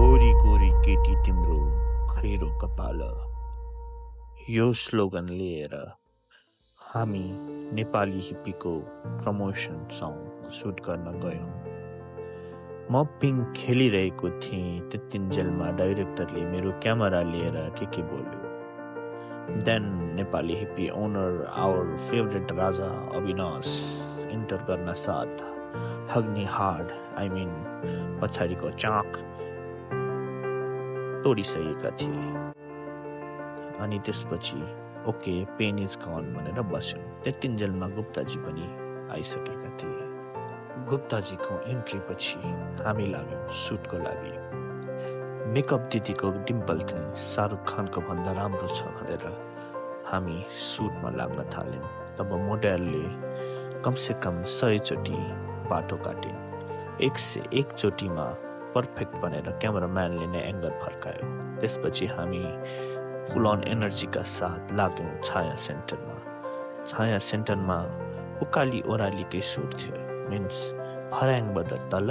गोरी गोरी केटी तिम्रो खैरो कपाल। यो स्लोगन लिएर हामी नेपाली हिप्पीको प्रमोसन सङ्ग सुट गर्न गयौँ। म पिङ खेलिरहेको थिएँ त्यतिन्जेलमा डाइरेक्टरले मेरो क्यामेरा लिएर के बोल्यो। Then Nepali hippie owner our favourite Raja Avinash enter गर्न साथ हग्ने हाड पछाडिको चाक तोडिसकेका थिए। अनि त्यसपछि ओके पेन इज गन भनेर बस्यो। त्यतिन्जेलमा गुप्ताजी पनि आइसकेका थिए। गुप्ताजीको इन्ट्री पछि हामी लाग्यौँ सुटको लागि। मेकअप दिदीको डिम्पल चाहिँ शाहरुख खानको भन्दा राम्रो छ भनेर हामी सुटमा लाग्न थाल्यौँ। तब मोडेलले कमसेकम 100 चोटि बाटो काटिन्। 101 चोटिमा पर्फेक्ट भनेर क्यामेराम्यानले नै एङ्गल फर्कायो। त्यसपछि हामी फुल अन एनर्जीका साथ लाग्यौँ छाया सेन्टरमा। छाया सेन्टरमा उकाली ओह्रालीकै सुट थियो। मिन्स फर्याङबाट तल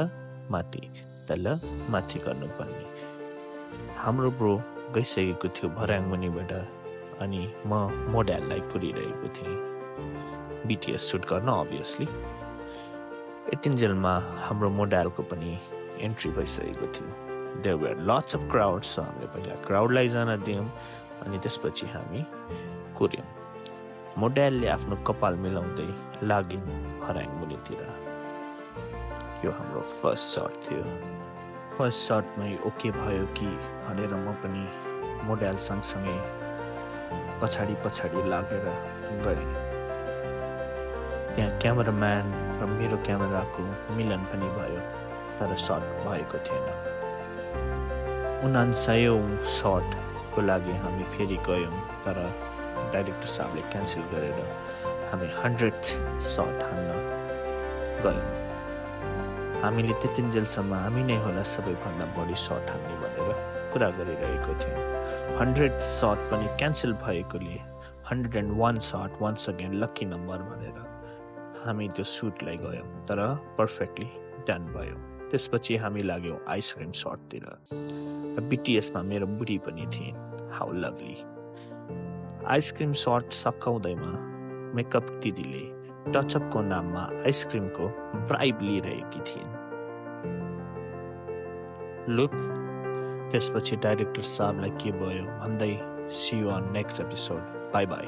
माथि गर्नुपर्ने। हाम्रो ब्रो गइसकेको थियो भर्याङ मुनिबाट अनि म मोडेललाई कुरिरहेको थिएँ बिटिएस सुट गर्न अभियसली। यतिन्जेलमा हाम्रो मोडेलको पनि एन्ट्री भइसकेको थियो। There were lots of crowds. हामीले पहिला क्राउडलाई जान दियौँ अनि त्यसपछि हामी कुर्यौँ। मोडेलले आफ्नो कपाल मिलाउँदै लाग्यौँ फर्याङ मुनितिर। यो हाम्रो फर्स्ट सट थियो। फर्स्ट सटमै ओके भयो कि भनेर म पनि मोडेल सँगसँगै पछाडि लागेर गएँ। त्यहाँ क्यामेराम्यान र मेरो क्यामेराको मिलन पनि भयो तर सट भएको थिएन। 99औं सटको लागि हामी फेरि गयौँ तर डाइरेक्टर साहबले क्यान्सल गरेर हामी 100th सट हान्न गयौँ। हामीले त्यतिन्जेलसम्म हामी नै होला सबैभन्दा बढी सट हान्ने भनेर कुरा गरिरहेको थियौँ। 100th सट पनि क्यान्सल भएकोले 101 सट वन्स अगेन लक्की नम्बर भनेर हामी त्यो सुटलाई गयौँ तर पर्फेक्टली डन भयो। त्यसपछि हामी लाग्यौँ आइसक्रिम सटतिर। बिटिएसमा मेरो बुढी पनि थिइन्। How lovely. आइसक्रिम सट सकाउँदैमा मेकअप दिदीले टचअपको नाममा आइसक्रिमको ब्राइब लिइरहेकी थिइन्। लुक त्यसपछि डाइरेक्टर साहबलाई के भयो भन्दै see you on next episode. Bye by.